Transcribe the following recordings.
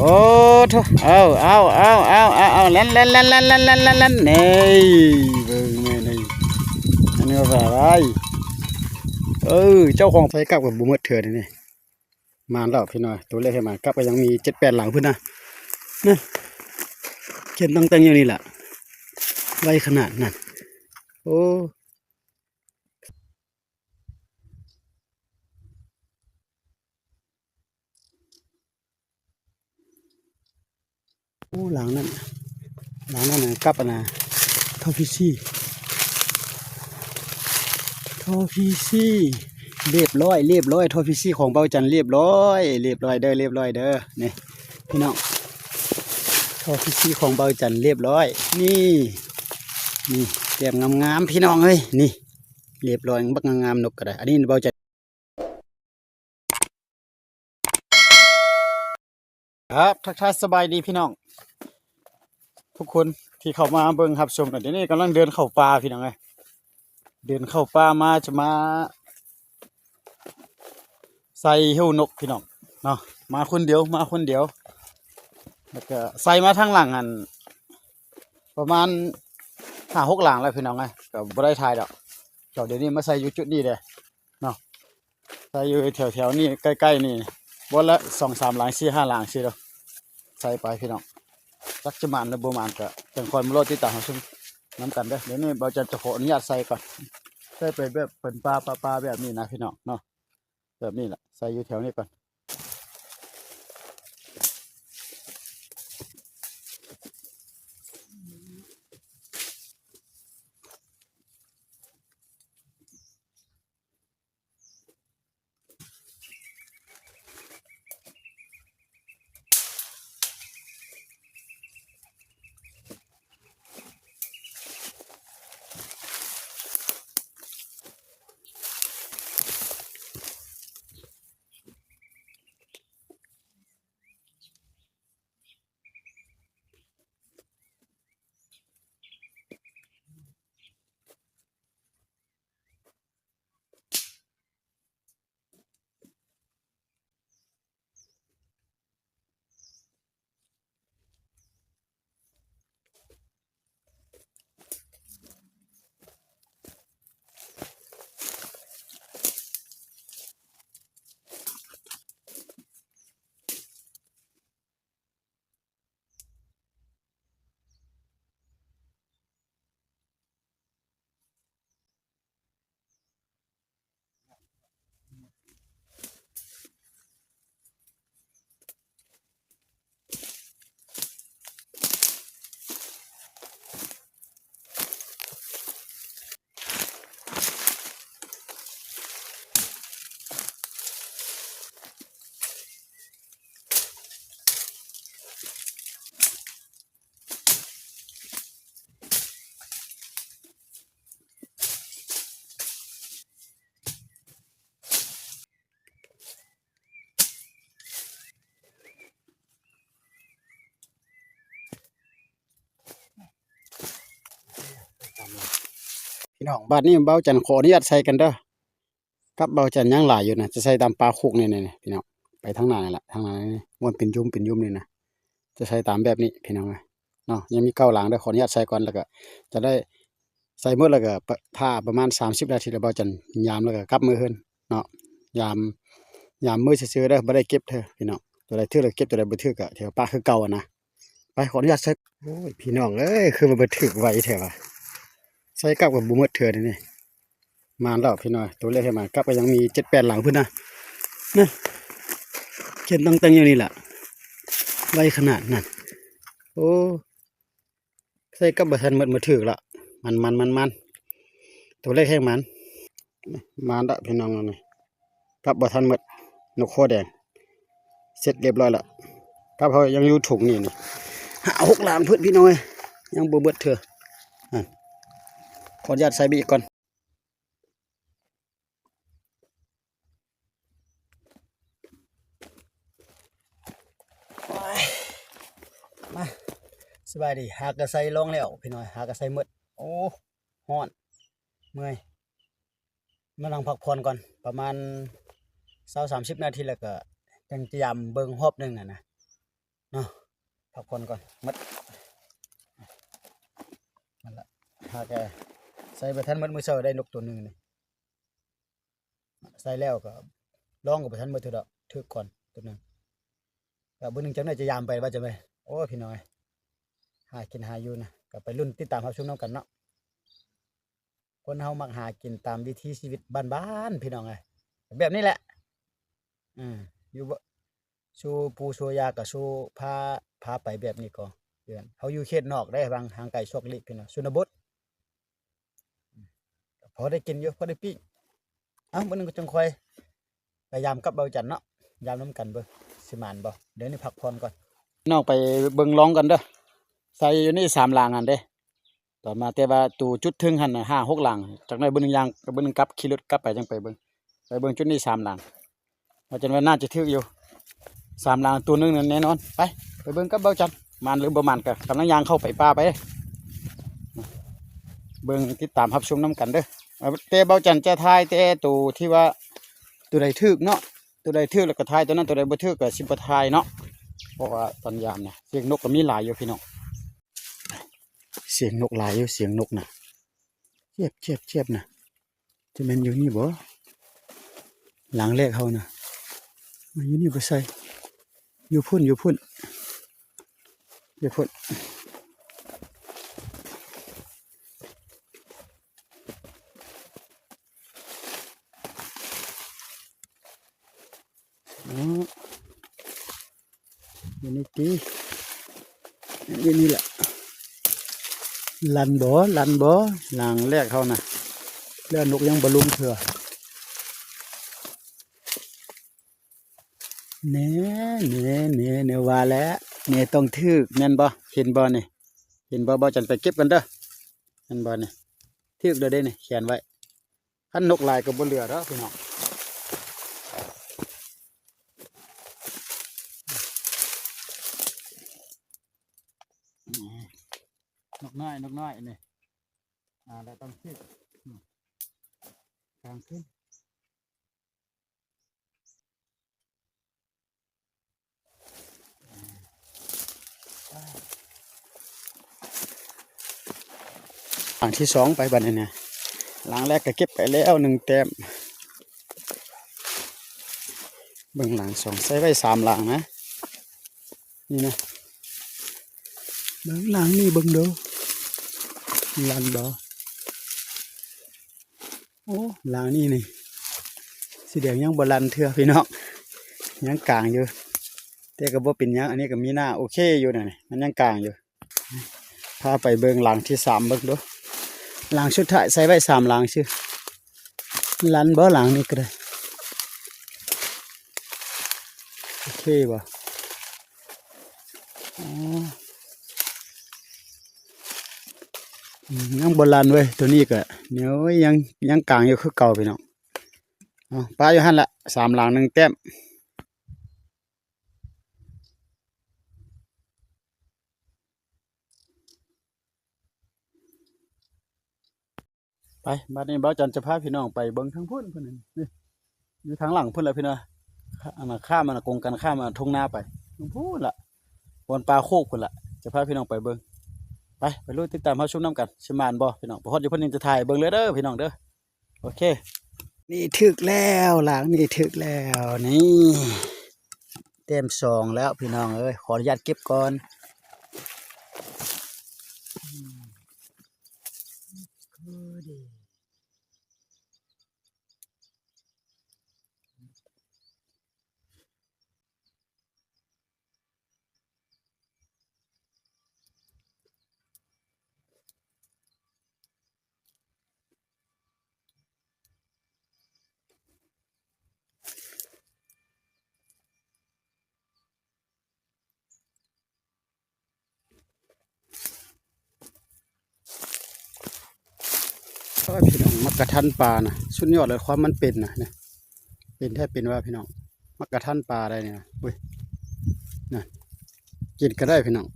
ໂອ້ໂທ້ ເອົາ ເອົາ ເອົາ ເອົາ ເອົາ ເອົາ ແລ່ນ ແລ່ນ ແລ່ນ ເອີຍ ເບິ່ງແມ່ນີ້ ອັນນີ້ວ່າໄດ້ ເອີ ເຈົ້າຂອງໃສ່ກັບກໍບໍ່ໝົດເທື່ອນີ້ ໝານແລ້ວພີ່ນ້ອງ ໂຕເລັກໃຫ້ໝານ ກັບກໍຍັງມີເຈັດແປດຫຼັງພຸ້ນນະ ນັ້ນ ຂຽນຕັ້ງແຕ່ງຢູ່ນີ້ລະ ໄວຂະໜາດນັ້ນ ໂອ້. ໂອ້ ຫຼັງນັ້ນ ຫຼັງນັ້ນນະ ກັບອັນນະ ທໍ່ພີຊີ ທໍ່ພີຊີ ລຽບຮ້ອຍ ລຽບຮ້ອຍ ທໍ່ພີຊີຂອງເບົາຈັນ ລຽບຮ້ອຍ ລຽບຮ້ອຍເດີ ລຽບຮ້ອຍເດີ ນີ້ພີ່ນ້ອງ ທໍ່ພີຊີຂອງເບົາຈັນ ລຽບຮ້ອຍ ນີ້ ນີ້ ແຕ້ມງາມໆ ພີ່ນ້ອງເອີຍ ນີ້ ລຽບຮ້ອຍ ບັກງາມໆ ນົກກໍໄດ້ ອັນນີ້ເບົາຈັນ ຄັບ ທັກທາຍສະບາຍດີພີ່ນ້ອງທຸກຄົນທີ່ເຂົ້າມາເບິ່ງຮັບຊົມ ດຽວນີ້ກຳລັງເດີນເຂົ້າປ່າພີ່ນ້ອງເອີຍ ເດີນເຂົ້າປ່າມາ ຈະມາໃສ່ເຫວນົກພີ່ນ້ອງເນາະ ມາຄົນດຽວ ມາຄົນດຽວ ແລ້ວກະໃສ່ມາທາງຫຼັງຫັ້ນ ປະມານຫ້າຫົກຫຼັງແລ້ວພີ່ນ້ອງເອີຍ ກໍບໍ່ໄດ້ຖ່າຍດອກ ກໍດຽວນີ້ມາໃສ່ຢູ່ຈຸດນີ້ເດ້ເນາະ ໃສ່ຢູ່ແຖວໆນີ້ ໃກ້ໆນີ້ ບໍ່ລະສອງສາມຫຼັງ ສີ່ຫ້າຫຼັງຊີ້ດອກ ໃສ່ໄປພີ່ນ້ອງ ຈັກຈະໝານຫຼືບໍ່ໝານ ກະຈັ່ງຄ່ອຍມາລໍຕິດຕາມຮັບຊົມນຳກັນເດີ ດຽວນີ້ເບົາຈັນຈະຂໍອະນຸຍາດໃສ່ກ່ອນ ໃສ່ໄປແບບເປັນປ່າໆແບບນີ້ນະພີ່ນ້ອງເນາະ ແບບນີ້ລະ ໃສ່ຢູ່ແຖວນີ້ກ່ອນ. ພີ່ນ້ອງ ບາດນີ້ເບົາຈັນຂໍອະນຸຍາດໃສ່ກ່ອນເດີ ກັບເບົາຈັນຍັງຫຼາຍຢູ່ນະ ຈະໃສ່ຕາມປ່າໂຄກນີ້ ນີ້ ນີ້ ພີ່ນ້ອງ ໄປທາງໜ້ານີ້ລະ ທາງໜ້ານີ້ ມັນເປັນຫຍຸມ ເປັນຫຍຸມນີ້ນະ ຈະໃສ່ຕາມແບບນີ້ພີ່ນ້ອງເອີຍເນາະ ຍັງມີເກົ້າຫຼັງເດີ ຂໍອະນຸຍາດໃສ່ກ່ອນ ແລ້ວກະຈະໄດ້ໃສ່ໝົດ ແລ້ວກະຖ້າປະມານສາມສິບນາທີ ແລ້ວເບົາຈັນຍາມ ແລ້ວກະກັບເມືອເຮືອນເນາະ ຍາມ ຍາມມື້ຊື່ໆເດີ ບໍ່ໄດ້ເກັບເດີພີ່ນ້ອງ ຕົວໃດຖືກແລ້ວເກັບ ຕົວໃດບໍ່ຖືກກະຖືວ່າປະຄືເກົ່າຫັ້ນນະ ໄປ ຂໍອະນຸຍາດໃສ່ ໂອ້ຍ ພີ່ນ້ອງເອີຍ ຄືວ່າມັນຖືກໄວແທ້ວະ ໃສ່ກັບກໍບໍ່ໝົດເທື່ອນີ້ ໝານແລ້ວພີ່ນ້ອງ ໂຕເລັກໃຫ້ໝານ ກັບກໍຍັງມີເຈັດແປດຫຼັງພຸ້ນນະ ນັ້ນ ຂຽນຕັ້ງແຕ່ງຢູ່ນີ້ລະ ໄວຂະໜາດນັ້ນ ໂອ້ ໃສ່ກັບບໍ່ທັນໝົດ ບໍ່ຖືກລະ ໝານໆໆໆ ໂຕເລັກແຮງໝານ ໝານລະພີ່ນ້ອງເອີຍ ກັບບໍ່ທັນໝົດ ນົກຄໍແດງ ເສັດລຽບຮ້ອຍລະ ກັບເຮົາຍັງຢູ່ຖົງນີ້ ນີ້ ຫ້າຫົກຫຼັງພຸ້ນພີ່ນ້ອງເອີຍ ຍັງບໍ່ໝົດເທື່ອ ນັ້ນ ຂໍອະນຸຍາດໃສ່ໄປອີກກ່ອນ ມາ ສະບາຍດີ ຫາກະໃສ່ລອງແລ້ວພີ່ນ້ອງ ຫາກະໃສ່ໝົດ ໂອ້ ຮ້ອນ ເມື່ອຍ ມານັ່ງພັກຜ່ອນກ່ອນ ປະມານຊາວສາມສິບນາທີ ແລ້ວກະຈັ່ງຈະຢາມເບິ່ງຮອບໜຶ່ງຫັ້ນນະ. ພັກຜ່ອນກ່ອນ ໝົດ ນັ້ນລະ ຫາກະໃສ່ບໍ່ທັນໝົດ ມື້ເຊົ້າໄດ້ນົກໂຕໜຶ່ງນີ້ ໃສ່ແລ້ວກໍລອງກໍບໍ່ທັນໝົດເທື່ອດອກ ຖືກກ່ອນໂຕໜຶ່ງ ກໍມື້ໜຶ່ງຈັກໜ້ອຍຈະຍາມໄປວ່າຈະໄປ ໂອ້ຍ ພີ່ນ້ອງເອີຍ ຫາກິນຫາຢູ່ນະ ກໍໄປລຸ້ນຕິດຕາມຮັບຊົມນຳກັນເນາະ. ຄົນເຮົາມັກຫາກິນຕາມວິຖີຊີວິດບ້ານໆ ພີ່ນ້ອງເອີຍ ແບບນີ້ແຫຼະ ເອີ ຢູ່ ສູ່ປູ່ສູ່ຍ່າກໍສູ່ພາ ພາໄປແບບນີ້ກໍ ເຮົາຢູ່ເຂດນອກເດ້ ຫ່າງ ຫ່າງໄກສອກຫຼີກ ພີ່ນ້ອງ ຊົນນະບົດ ພໍໄດ້ກິນຢູ່ ພໍໄດ້ປີ້ງ ເອົ້າ ມື້ໜຶ່ງກໍຈັ່ງຄ່ອຍໄປຢາມກັບເບົາຈັນເນາະ ຢາມນຳກັນເບິ່ງ ຊິໝານບໍ່ ດຽວນີ້ພັກຜ່ອນກ່ອນ ນ້ອງໄປເບິ່ງລອງກັນເດີ ໃສ່ຢູ່ນີ້ສາມຫຼັງຫັ້ນເດ້ ຕອນມາ ແຕ່ວ່າໂຕຈຸດເທິງຫັ້ນຫ້າຫົກຫຼັງ ຈັກໜ້ອຍເບິ່ງຢ່າງ ເບິ່ງກັບ ຂີ່ລົດກັບໄປຈັ່ງໄປເບິ່ງ ໄປເບິ່ງຈຸດນີ້ສາມຫຼັງ ວ່າຈັ່ງວ່າໜ້າຈະຖືກຢູ່ ສາມຫຼັງໂຕໜຶ່ງນັ້ນແນ່ນອນ ໄປ ໄປເບິ່ງກັບເບົາຈັນ ໝານຫຼືບໍ່ໝານກໍກຳລັງຍ່າງເຂົ້າໄປປ່າໄປ ເບິ່ງຕິດຕາມຮັບຊົມນຳກັນເດີ ແຕ່ເບົາຈັນຈະຖ່າຍແຕ່ໂຕທີ່ວ່າ ໂຕໃດຖືກເນາະ ໂຕໃດຖືກແລ້ວກໍຖ່າຍໂຕນັ້ນ ໂຕໃດບໍ່ຖືກກໍຊິບໍ່ຖ່າຍເນາະ ເພາະວ່າຕອນຍາມນະ ສຽງນົກກໍມີຫຼາຍຢູ່ພີ່ນ້ອງ ສຽງນົກຫຼາຍຢູ່ ສຽງນົກນະ ຈຽບ ຈຽບ ຈຽບນະ ຈະແມ່ນຢູ່ນີ້ບໍ່ ຫຼັງແລກເຮົານະ ມາຢູ່ນີ້ບໍ່ໃສ່ ຢູ່ພຸ້ນ ຢູ່ພຸ້ນ ຢູ່ພຸ້ນ. ເນາະ ຢູ່ນີ້ຕິ ຢູ່ນີ້ແຫຼະ ລັ່ນບໍ່ ລັ່ນບໍ່ ຫຼັງແລກເຮົານະ ແລ້ວນົກຍັງບໍ່ລົງເທື່ອ ແນ່ ແນ່ ແນ່ ແນ່ ວ່າແລ້ວ ແນ່ຕ້ອງຖືກ ແມ່ນບໍ່ ເຫັນບໍ່ນີ້ ເຫັນບໍ່ ເບົາຈັນໄປເກັບກັນເດີ ແມ່ນບໍ່ນີ້ ຖືກແລ້ວເດ້ນີ້ ຂຽນໄວ້. ຄັນນົກຫຼາຍກໍບໍ່ເຫຼືອດອກພີ່ນ້ອງ ນົກນ້ອຍ ນົກນ້ອຍນີ້ ອ່າ ແລ້ວຕ້ອງຖືກ ອືມ ກາງຂຶ້ນ. ຫຼັງທີສອງໄປບັດນີ້ນະ ຫຼັງແລກກໍເກັບໄປແລ້ວໜຶ່ງແຕ້ມ ເບິ່ງຫຼັງສອງ ໃສ່ໄວ້ສາມຫຼັງນະ ນີ້ນະ ເບິ່ງຫຼັງນີ້ເບິ່ງດູ ລັ່ນບໍ່. ໂອ້ ຫຼັງນີ້ນີ້ ສີແດງຍັງບໍ່ລັ່ນເທື່ອພີ່ນ້ອງ ຍັງກາງຢູ່ ແຕ່ກໍບໍ່ເປັນຫຍັງ ອັນນີ້ກໍມີໜ້າໂອເຄຢູ່ນະ ມັນຍັງກາງຢູ່ ພາໄປເບິ່ງຫຼັງທີສາມເບິ່ງດູ ຫຼັງສຸດທ້າຍໃສ່ໄວ້ສາມຫຼັງຊື່ ລັ່ນບໍ່ຫຼັງນີ້ກໍໄດ້ ໂອເຄບໍ່. ອໍ ອືມ ຍັງບໍ່ລັ່ນເວີຍ ໂຕນີ້ກະ ໂອ້ຍ ຍັງ ຍັງກາງຢູ່ຄືເກົ່າພີ່ນ້ອງ ເອົາ ປະຢູ່ຫັ້ນລະ ສາມຫຼັງໜຶ່ງແຕ້ມ ໄປ ບາດນີ້ບ່າວຈັນຈະພາພີ່ນ້ອງໄປເບິ່ງທາງພຸ້ນ ພຸ້ນ ນີ້ ຢູ່ທາງຫຼັງພຸ້ນລະພີ່ນ້ອງ ອັນນ່າ ຂ້າມ ອັນນ່າ ກົງກັນຂ້າມ ອັນນ່າ ທົ່ງນາໄປ ທາງພຸ້ນລະ ບ່ອນປ່າໂຄກພຸ້ນລະ ຈະພາພີ່ນ້ອງໄປເບິ່ງ ໄປ ໄປລຸ້ນຕິດຕາມຮັບຊົມນຳກັນ ຊິໝານບໍ່ພີ່ນ້ອງ ໄປຮອດຢູ່ພຸ້ນຍັງຈະຖ່າຍເບິ່ງເລີຍເດີພີ່ນ້ອງເດີ ໂອເຄ ນີ້ຖືກແລ້ວ ຫຼັງນີ້ຖືກແລ້ວ ນີ້ ແຕ້ມສອງແລ້ວພີ່ນ້ອງເອີຍ ຂໍອະນຸຍາດເກັບກ່ອນ ອືມ ໂອ້ຍ ພີ່ນ້ອງ ໝາກກະທັນປ່ານະ ສຸດຍອດເລີຍ ຄວາມມັນເປັນນະ ເປັນແທ້ເປັນວ່າພີ່ນ້ອງ ໝາກກະທັນປ່າໄດ໋ນີ້ນະ ອຸ້ຍ ນັ້ນ ກິນກໍໄດ້ພີ່ນ້ອງ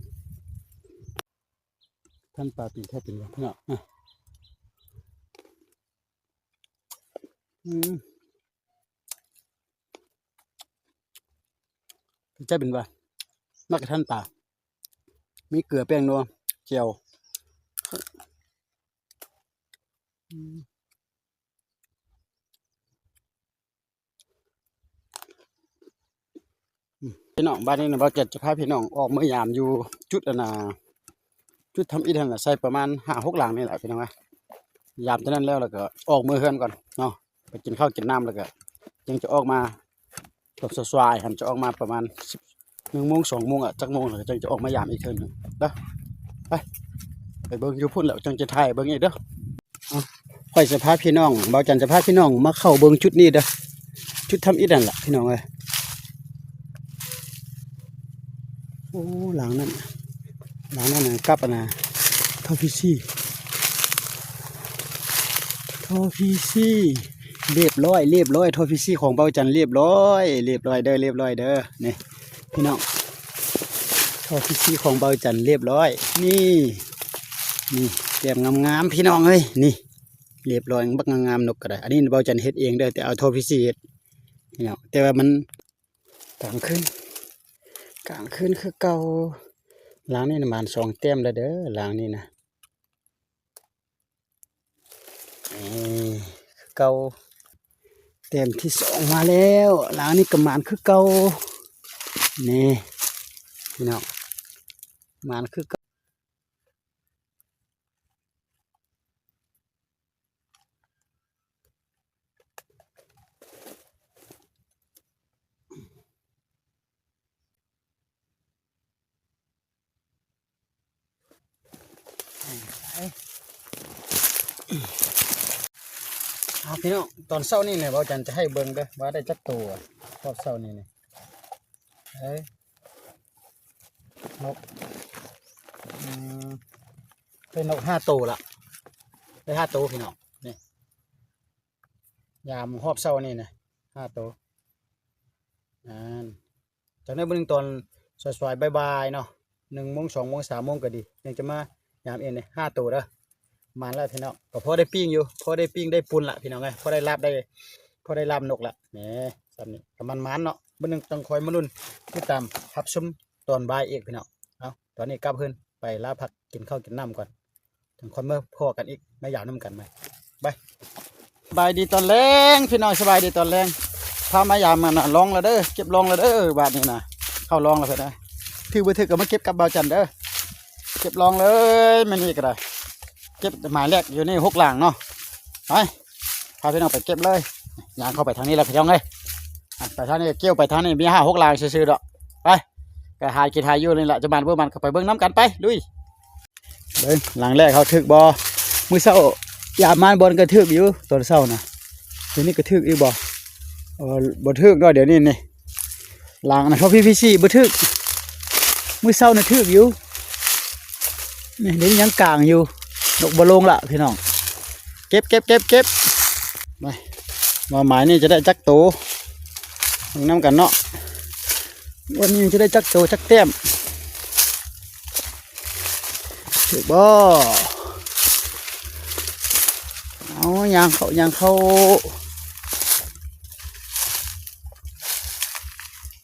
ທັນປ່າເປັນແທ້ເປັນວ່າພີ່ນ້ອງ ອະ ອືມ. ເປັນຈັ່ງໃດເປັນວ່າ ໝາກກະທັນປ່າ ມີເກືອແປ້ງນົວ ແຈ່ວ. ອືມ ພີ່ນ້ອງ ບາດນີ້ນະ ບ່າວຈັນຈະພາພີ່ນ້ອງອອກມາຢາມຢູ່ຈຸດອັນນ່າ ຈຸດທຳອິດຫັ້ນລະ ໃສ່ປະມານຫ້າຫົກຫຼັງນີ້ແຫຼະພີ່ນ້ອງເອີຍ. ຢາມຕົວນັ້ນແລ້ວ ແລ້ວກໍອອກເມືອເຮືອນກ່ອນເນາະ ໄປກິນເຂົ້າກິນນ້ຳ ແລ້ວກໍຈຶ່ງຈະອອກມາ ຕອນສາຍໆຫັ້ນຈະອອກມາປະມານສິບ ໜຶ່ງໂມງ ສອງໂມງອະ ຈັກໂມງ ແລ້ວກໍຈຶ່ງຈະອອກມາຢາມອີກເທື່ອໜຶ່ງເດີ. ໄປ ໄປເບິ່ງຢູ່ພຸ້ນແລ້ວຈັ່ງຈະຖ່າຍເບິ່ງອີກເດີ. ຂ້ອຍຈະພາພີ່ນ້ອງ ບ່າວຈັນຈະພາພີ່ນ້ອງມາເຂົ້າເບິ່ງຈຸດນີ້ເດີ ຈຸດທຳອິດຫັ້ນລະພີ່ນ້ອງເອີຍ. ໂອ້ ຫຼັງນັ້ນ ຫຼັງນັ້ນນະ ກັບອັນນ່າ ທໍ່ພີຊີ ທໍ່ພີຊີ ລຽບຮ້ອຍ ລຽບຮ້ອຍ ທໍ່ພີຊີຂອງບ່າວຈັນລຽບຮ້ອຍ ລຽບຮ້ອຍເດີ ລຽບຮ້ອຍເດີ. ນີ້ພີ່ນ້ອງ ທໍ່ພີຊີຂອງບ່າວຈັນລຽບຮ້ອຍ ນີ້ ນີ້ ແຕ້ມງາມໆ ພີ່ນ້ອງເອີຍ ນີ້ ລຽບຮ້ອຍ ບັກງາມໆ ນົກກໍໄດ້. ອັນນີ້ບ່າວຈັນເຮັດເອງເດີ ແຕ່ເອົາທໍ່ພີຊີເຮັດພີ່ນ້ອງ ແຕ່ວ່າມັນ ກາງຄືນ ກາງຄືນຄືເກົ່າ. ຫຼັງນີ້ນະ ໝານສອງແຕ້ມແລ້ວເດີ ຫຼັງນີ້ນະ ນີ້ ຄືເກົ່າ ແຕ້ມທີສອງມາແລ້ວ. ຫຼັງນີ້ກໍໝານຄືເກົ່າ ນີ້ພີ່ນ້ອງ ໝານຄືເກົ່າ. ເອົາ ພີ່ນ້ອງ ຕອນເຊົ້ານີ້ນະ ບ່າວຈັນຈະໃຫ້ເບິ່ງເດີວ່າໄດ້ຈັກໂຕ ຮອບເຊົ້ານີ້ນະ ເອີ ນົກ ອືມ ໄດ້ນົກຫ້າໂຕລະ ໄດ້ຫ້າໂຕພີ່ນ້ອງ ນີ້ ຍາມຮອບເຊົ້ານີ້ນະ ຫ້າໂຕ ນັ້ນ. ຈາກນັ້ນເບິ່ງຕອນສາຍໆ ບ່າຍໆ ເນາະ ໜຶ່ງໂມງ ສອງໂມງ ສາມໂມງກໍດີ ຍັງຈະມາຍາມອີກນີ້ ຫ້າໂຕເດີ ໝານແລ້ວພີ່ນ້ອງ ກໍພໍໄດ້ປີ້ງຢູ່ ພໍໄດ້ປີ້ງໄດ້ປຸ້ນລະພີ່ນ້ອງເອີຍ ພໍໄດ້ລາບໄດ້ ພໍໄດ້ລາບນົກລະ ແໝ ສ່ຳນີ້ກໍໝານໆ ເນາະ ມື້ໜຶ່ງຕ້ອງຄອຍມາລຸ້ນຕິດຕາມຮັບຊົມຕອນບ່າຍອີກພີ່ນ້ອງ. ເອົາ ຕອນນີ້ກັບເຮືອນໄປລາພັກ ກິນເຂົ້າກິນນ້ຳກ່ອນ ຈັ່ງຄ່ອຍມາພໍ້ກັນອີກ ມາຢາມນຳກັນໃໝ່ ບາຍ. ສະບາຍດີຕອນແລງພີ່ນ້ອງ ສະບາຍດີຕອນແລງ ພາມາຢາມມັນນະ ລອງລະເດີ ເກັບລອງລະເດີ ບາດນີ້ນະ ເຂົ້າລອງລະເພິ່ນນະ ຖືກບໍ່ຖືກກໍມາເກັບກັບບ່າວຈັນເດີ ເກັບລອງເລີຍ ມື້ນີ້ກໍໄດ້ ເກັບໝາຍແລກຢູ່ນີ້ຫົກຫຼັງເນາະ ໄປ ພາພີ່ນ້ອງໄປເກັບເລີຍ ຍ່າງເຂົ້າໄປທາງນີ້ລະພີ່ນ້ອງເອີຍ ໄປທາງນີ້ ກ່ຽວໄປທາງນີ້ ມີຫ້າຫົກຫຼັງຊື່ໆ ດອກ ໄປ ກໍຫາກິນຫາຢູ່ນີ້ລະ ຈະໝານບໍ່ໝານກໍໄປເບິ່ງນຳກັນ ໄປ ລຸຍ. ເບິ່ງຫຼັງແລກເຮົາຖືກບໍ່? ມື້ເຊົ້າຢາມມາບ່ອນກໍຖືກຢູ່ ຕອນເຊົ້ານະ ດຽວນີ້ກໍຖືກອີກບໍ່? ເອີ ບໍ່ຖືກເນາະ ດຽວນີ້ນີ້ ຫຼັງນະ ເພາະພີພີຊີບໍ່ຖືກ ມື້ເຊົ້ານະຖືກຢູ່ ນີ້ ດຽວນີ້ຍັງກາງຢູ່ ນົກບໍ່ລົງລະພີ່ນ້ອງ ເກັບ ເກັບ ເກັບ ເກັບ ໄປ ວ່າໝາຍນີ້ຈະໄດ້ຈັກໂຕ ເບິ່ງນຳກັນເນາະ ວັນນີ້ຈະໄດ້ຈັກໂຕຈັກແຕ້ມ ຖືກບໍ່? ເອົາ ຍ່າງເຂົ້າ ຍ່າງເຂົ້າ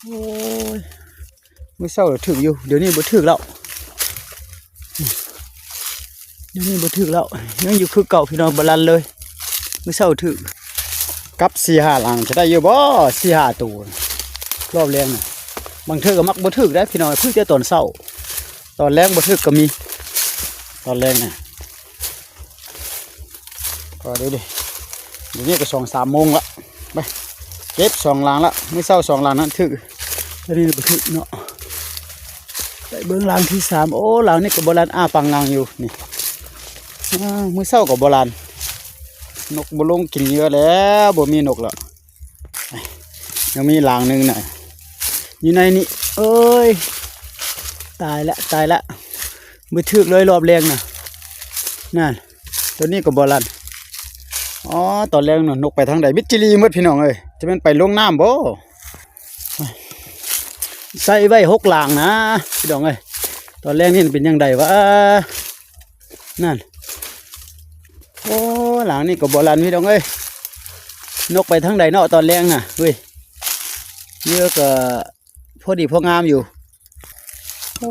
ໂອ້ຍ ມື້ເຊົ້າຖືກຢູ່ ດຽວນີ້ບໍ່ຖືກແລ້ວ ດຽວນີ້ບໍ່ຖືກແລ້ວ ຍັງຢູ່ຄືເກົ່າພີ່ນ້ອງ ບໍ່ລັນເລີຍ ມື້ເຊົ້າຖືກ ກັບສີ່ຫ້າຫຼັງຈະໄດ້ຢູ່ບໍ່? ສີ່ຫ້າໂຕ ຮອບແລງນະ ບາງເທື່ອກໍມັກບໍ່ຖືກໄດ໋ພີ່ນ້ອງ ຖືກແຕ່ຕອນເຊົ້າ ຕອນແລງບໍ່ຖືກກໍມີ ຕອນແລງນະ ກໍເດ້ ດຽວນີ້ກໍສອງສາມໂມງລະ ໄປ ເກັບສອງຫຼັງລະ ມື້ເຊົ້າສອງຫຼັງນັ້ນຖືກ ຕອນນີ້ບໍ່ຖືກເນາະ ໄປເບິ່ງຫຼັງທີສາມ ໂອ້ ຫຼັງນີ້ກໍບໍ່ລັນ ອ້າປາງງັງຢູ່ນີ້ ອາ ມື້ເຊົ້າກໍບໍ່ລັນ ນົກບໍ່ລົງກິນເຫຍື່ອແລ້ວ ບໍ່ມີນົກແລ້ວ ຍັງມີຫຼັງໜຶ່ງນະ ຢູ່ໃນນີ້ ເອີຍ ຕາຍລະ ຕາຍລະ ບໍ່ຖືກເລີຍ ຮອບແລງນະ ນັ້ນ ໂຕນີ້ກໍບໍ່ລັນ ອໍ ຕອນແລງນະ ນົກໄປທາງໃດ ມິດຈີລີໝົດພີ່ນ້ອງເອີຍ ຈະແມ່ນໄປລົງນ້ຳບໍ່? ໃສ່ໄວ້ຫົກຫຼັງນະ ພີ່ນ້ອງເອີຍ ຕອນແລງນີ້ເປັນຈັ່ງໃດວະ? ນັ້ນ ໂອ້ ຫຼັງນີ້ກໍບໍ່ລັນພີ່ນ້ອງເອີຍ ນົກໄປທາງໃດເນາະຕອນແລງນະ ເວີຍ ເຫຍື່ອກໍພໍດີພໍງາມຢູ່ ໂອ້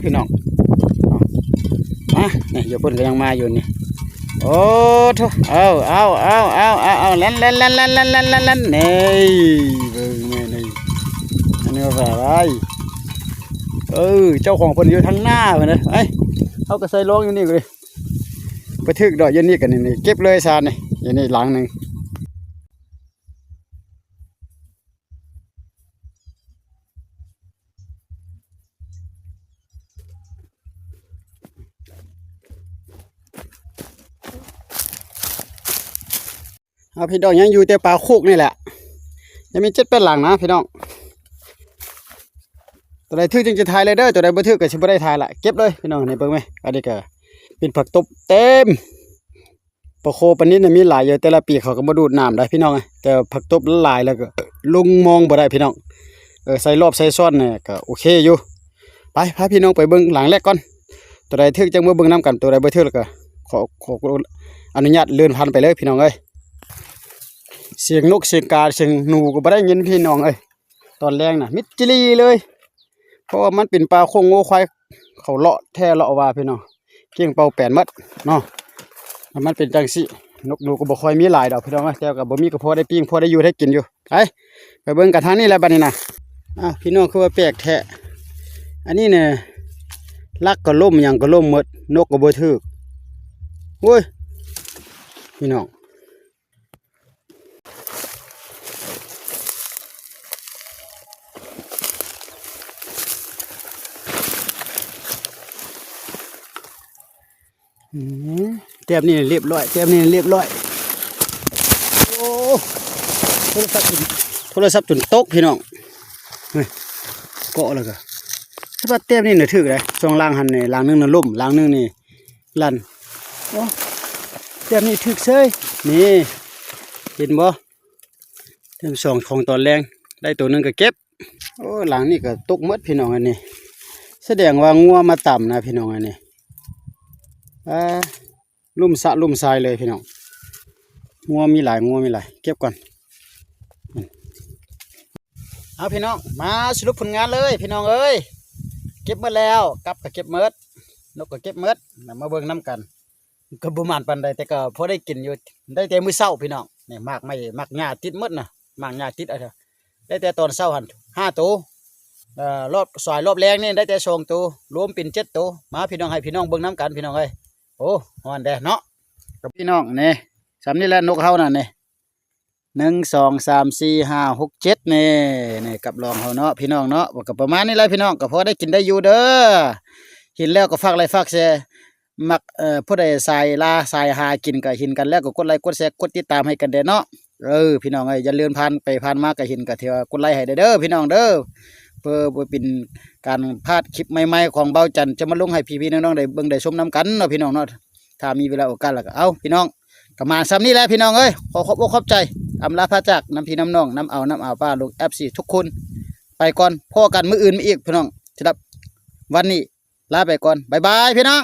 ພີ່ນ້ອງ. ມາ ນີ້ຢູ່ພຸ້ນກໍຍັງມາຢູ່ນີ້. ໂອ້ໂທ້ ເອົາ ເອົາ ເອົາ ເອົາ ເອົາ ເອົາ ແລ່ນ ແລ່ນ ແລ່ນ ແລ່ນ ແລ່ນ ແລ່ນ ແລ່ນ ນີ້ ເບິ່ງແມ່ນີ້. ອັນນີ້ວ່າຫຼາຍ ເອີ ເຈົ້າຂອງເພິ່ນຢູ່ທາງໜ້າເພິ່ນເດ້. ໄປ ເຮົາກໍໃສ່ລອງຢູ່ນີ້ເລີຍ ບໍ່ຖືກດອກ. ຢູ່ນີ້ກໍນີ້ ນີ້ເກັບເລີຍຊານນີ້ ຢູ່ນີ້ຫຼັງໜຶ່ງ. ເອົາ ພີ່ນ້ອງ ຍັງຢູ່ແຕ່ປ່າໂຄກນີ້ແຫຼະ ຍັງມີເຈັດແປດຫຼັງນະພີ່ນ້ອງ. ຕົວໃດຖືກຈຶ່ງຈະຖ່າຍເລີຍເດີ ຕົວໃດບໍ່ຖືກກໍຊິບໍ່ໄດ້ຖ່າຍລະ. ເກັບເລີຍພີ່ນ້ອງ ນີ້ເບິ່ງແມ ອັນນີ້ກໍເປັນຜັກຕົບເຕັມ. ປາໂຄປານິນນະມີຫຼາຍຢູ່ ແຕ່ລະປີເຂົາກໍບໍ່ດູດນ້ຳໄດ໋ພີ່ນ້ອງ. ແຕ່ຜັກຕົບຫຼາຍແລ້ວກໍລົງມອງບໍ່ໄດ້ພີ່ນ້ອງ. ເອີ ໃສ່ລອບໃສ່ຊ້ອນນີ້ກໍໂອເຄຢູ່. ໄປ ພາພີ່ນ້ອງໄປເບິ່ງຫຼັງແລກກ່ອນ. ໂຕໃດຖືກຈັ່ງມາເບິ່ງນຳກັນ, ໂຕໃດບໍ່ຖືກແລ້ວກໍຂໍ ຂໍອະນຸຍາດເລື່ອນຜ່ານໄປເລີຍພີ່ນ້ອງເອີຍ. ສຽງນົກສຽງກາສຽງໜູກໍບໍ່ໄດ້ຍິນພີ່ນ້ອງເອີຍ. ຕອນແລງນະມິດຈີ່ຫຼີ່ເລີຍ ເພາະວ່າມັນເປັນປ່າໂຄ້ງງົວຄວາຍ ເຂົາເລາະແທ້ເລາະວ່າພີ່ນ້ອງ, ກຽງເປົ່າແປນໝົດເນາະ. ມັນເປັນຈັ່ງຊີ້ ນົກໜູກໍບໍ່ຄ່ອຍມີຫຼາຍດອກພີ່ນ້ອງເອີຍ, ແຕ່ກໍບໍ່ມີກໍພໍໄດ້ປີ້ງ ພໍໄດ້ຢູ່ໄດ້ກິນຢູ່. ໄປ ໄປເບິ່ງກັນທາງນີ້ແຫຼະບັດນີ້ນະ. ອ້າວ ພີ່ນ້ອງ ຄືວ່າແປກແທ້. ອັນນີ້ນະ ຫຼັກກໍລົ້ມ ຫຍັງກໍລົ້ມໝົດ, ນົກກໍບໍ່ຖືກ. ໂອ້ຍ ພີ່ນ້ອງ ອືມ ແຕ້ມນີ້ລຽບຮ້ອຍ ແຕ້ມນີ້ລຽບຮ້ອຍ. ໂອ້ ໂທລະສັບຈົນ ໂທລະສັບຈົນຕົກພີ່ນ້ອງ. ເຮີ້ຍ ເກາະແລ້ວກໍ ສະບັດແຕ້ມນີ້ນະຖືກເດ້. ສອງຫຼັງຫັ້ນນີ້ ຫຼັງໜຶ່ງນະລົ້ມ ຫຼັງໜຶ່ງນີ້ ລັນ. ໂອ້ ແຕ້ມນີ້ຖືກເສີຍ. ນີ້ ເຫັນບໍ່? ແຕ້ມສອງຂອງຕອນແລງ ໄດ້ໂຕໜຶ່ງກໍເກັບ. ໂອ້ ຫຼັງນີ້ກໍຕົກໝົດພີ່ນ້ອງ. ອັນນີ້ສະແດງວ່າງົວມາຕຳນະພີ່ນ້ອງ. ອັນນີ້ ອ່າ ລຸ່ມສະລຸ່ມຊາຍເລີຍພີ່ນ້ອງ. ງົວມີຫຼາຍ ງົວມີຫຼາຍ ເກັບກ່ອນ. ເອົາພີ່ນ້ອງ ມາສະຫຼຸບຜົນງານເລີຍພີ່ນ້ອງເອີຍ. ເກັບໝົດແລ້ວ, ກັບກໍເກັບໝົດ, ນົກກໍເກັບໝົດ. ນຳມາເບິ່ງນຳກັນ ກໍບໍ່ໝານປານໃດ ແຕ່ກໍພໍໄດ້ກິນຢູ່. ໄດ້ແຕ່ມື້ເຊົ້າພີ່ນ້ອງ. ນີ້ໝາກໄມ້ໝາກຫຍ້າຕິດໝົດນະ, ໝາກຫຍ້າຕິດ. ໄດ້ແຕ່ຕອນເຊົ້າຫັ້ນຫ້າໂຕ, ເອີ ລອບສາຍລອບແລງນີ້ໄດ້ແຕ່ສອງໂຕ, ລວມເປັນເຈັດໂຕ. ມາພີ່ນ້ອງ ໃຫ້ພີ່ນ້ອງເບິ່ງນຳກັນພີ່ນ້ອງເອີຍ. ໂອ້ ຮ້ອນແດ່ເນາະ ກັບພີ່ນ້ອງ. ນີ້ ສ່ຳນີ້ແຫຼະນົກເຮົານະ. ນີ້ ໜຶ່ງ ສອງ ສາມ ສີ່ ຫ້າ ຫົກ ເຈັດ ນີ້ ນີ້ກັບລອງເຮົາເນາະພີ່ນ້ອງເນາະ. ກໍປະມານນີ້ແຫຼະພີ່ນ້ອງ, ກໍພໍໄດ້ກິນໄດ້ຢູ່ເດີ. ເຫັນແລ້ວກໍຝາກໄລຄ໌ຝາກແຊ, ມັກ ເອີ ຜູ້ໃດສາຍລ່າສາຍຫາກິນ ກໍເຫັນກັນແລ້ວກໍກົດໄລຄ໌ກົດແຊ ກົດຕິດຕາມໃຫ້ກັນແດ່ເນາະ. ເອີ ພີ່ນ້ອງເອີຍ ຢ່າເລື່ອນຜ່ານໄປຜ່ານມາ ກໍເຫັນກໍຖືວ່າກົດໄລຄ໌ໃຫ້ແດ່ເດີພີ່ນ້ອງເດີ, ເພື່ອບໍ່ເປັນການພາດຄລິບໃໝ່ໆຂອງບ່າວຈັນ ຈະມາລົງໃຫ້ພີ່ໆນ້ອງໆໄດ້ເບິ່ງໄດ້ຊົມນຳກັນເນາະພີ່ນ້ອງເນາະ. ຖ້າມີເວລາໂອກາດແລ້ວກໍເອົາພີ່ນ້ອງ, ກໍມາສ່ຳນີ້ແຫຼະພີ່ນ້ອງເອີຍ. ຂໍຂອບອົກຂອບໃຈ ອຳລາພາຈາກນຳພີ່ນຳນ້ອງ ນຳອາວນຳອາວປ້າລຸງ ເອັຟຊີ ທຸກຄົນ ໄປກ່ອນ. ພໍ້ກັນມື້ອື່ນມາອີກພີ່ນ້ອງ. ສຳລັບວັນນີ້ລາໄປກ່ອນ, ບາຍບາຍພີ່ນ້ອງ.